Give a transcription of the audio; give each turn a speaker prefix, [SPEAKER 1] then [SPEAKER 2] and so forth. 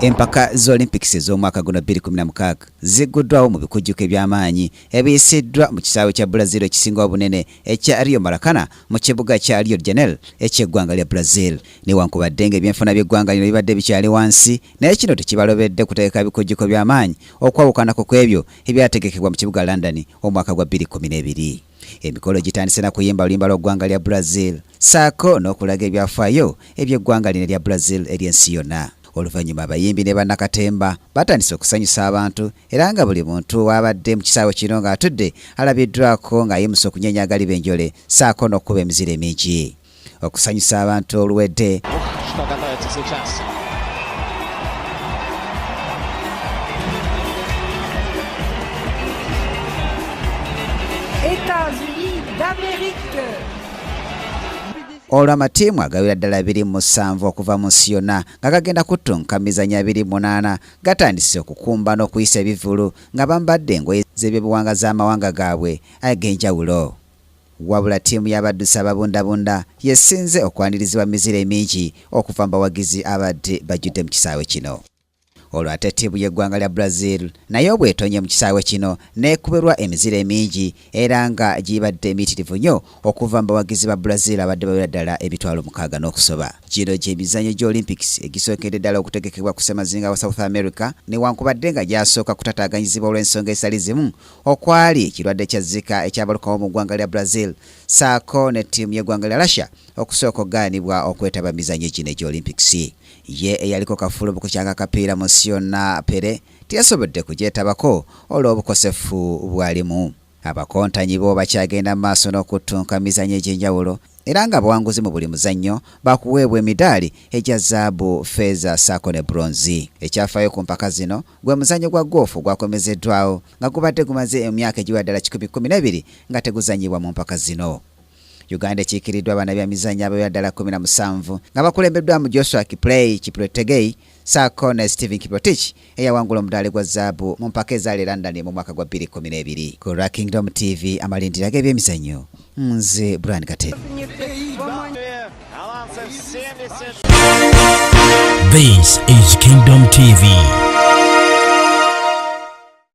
[SPEAKER 1] Empaka za Olympics ez'omwaka guno 2016 zigguddwawo mu bikujjuko eby'amaanyi ebiyisiddwa mu kisaawe kya Brazil ekisinga obunene ekya Rio Maracana mu kibuga kya Rio de Janeiro eky'eggwanga lya Brazil. Newankubadde ng'ebyenfuna by'eggwanga lino bibadde bikyali wansi, naye kino tekibalobedde kutegeka bikujjuko by'amaanyi okwawukanako ku ebyo ebyategekebwa mu kibuga London omwaka gwa 2012. Emikolo gitandise na kuyimba oluyimba lw'eggwanga lya Brazil ssaako n'okulaga ebyafaayo eby'eggwanga lino erya Brazil ery'ensi yonna. Oluvannyuma abayimbi ne bannakatemba batandise okusanyusa abantu era nga buli muntu w'abadde mu kisaawe kino ng'atudde alabiddwako ng'ayimusa okunyeenya agaliba enjole ssaako n'okukuba emizira emingi okusanyusa abantu oluwedde. Olwo amatiimu agawera ddala 27 okuva mu nsi yonna nga gagenda kuttunka mu mizannyo 28 gatandise okukumba n'okuyisa ebivvulu nga bambadde engoye z'ebyobuwangwa z'amawanga gaabwe ag'enjawulo. Wabula ttiimu y'abaddusi ababundabunda y'esinze okwanirizibwa mu mizira emingi okuva mu bawagizi abadde bajjudde mu kisaawe kino. Olwo ate ttiimu y'eggwanga lya Brazil nayo bw'etonye mu kisaawe kino n'ekuberwa emizira emingi era nga gibadde emiyitirivu nnyo okuva mu bawagizi ba Brazil abadde bawera ddala 60,000 n'okusoba. Gino gy'emizannyo gy'Olympics Olympics egisookedde ddala okutegekebwa ku ssemazinga wa South America newankubadde nga gyasooka kutataaganyizibwa olw'ensonga ezitali zimu okwali ekirwadde kya Zika ekyabalukawo mu ggwanga lya Brazil ssaako ne ttiimu y'eggwanga lya Russia okusooka okugaanibwa okwetaba mu mizannyo gino egy'Olympics. Ye eyaliko kafulu mu kukyanga akapiira mu nsi yonna Pele teyasobodde kugyetabako olw'obukosefu bw'alimu. Abakontanyi bo bakyagenda mu maaso n'okuttunka mu mizannyo egy'enjawulo era ng'abawanguzi mu buli muzannyo baakuweebwa emidaali egya zaabu, ffeeza ssaako ne bronze. Ekyafaayo ku mpaka zino gwe muzannyo gwa ggoofu ogwakomezeddwawo nga gubadde gumaze emyaka egiwera ddala 112 nga teguzannyibwa mu mpaka zino. Uganda ekiikiriddwa bannabyamizannyo abawera ddala 17 nga bakulembeddwamu Joshua Kipley Kiprotegei ssaako ne Stephen Kiprotich eyawangula omudaali gwa zaabu mu mpaka ezaali e London mu mwaka gwa 2012. Ku lwa Kingdom TV amalindira ag'ebyemizannyo, nze Brian Gatebe.
[SPEAKER 2] This is Kingdom TV.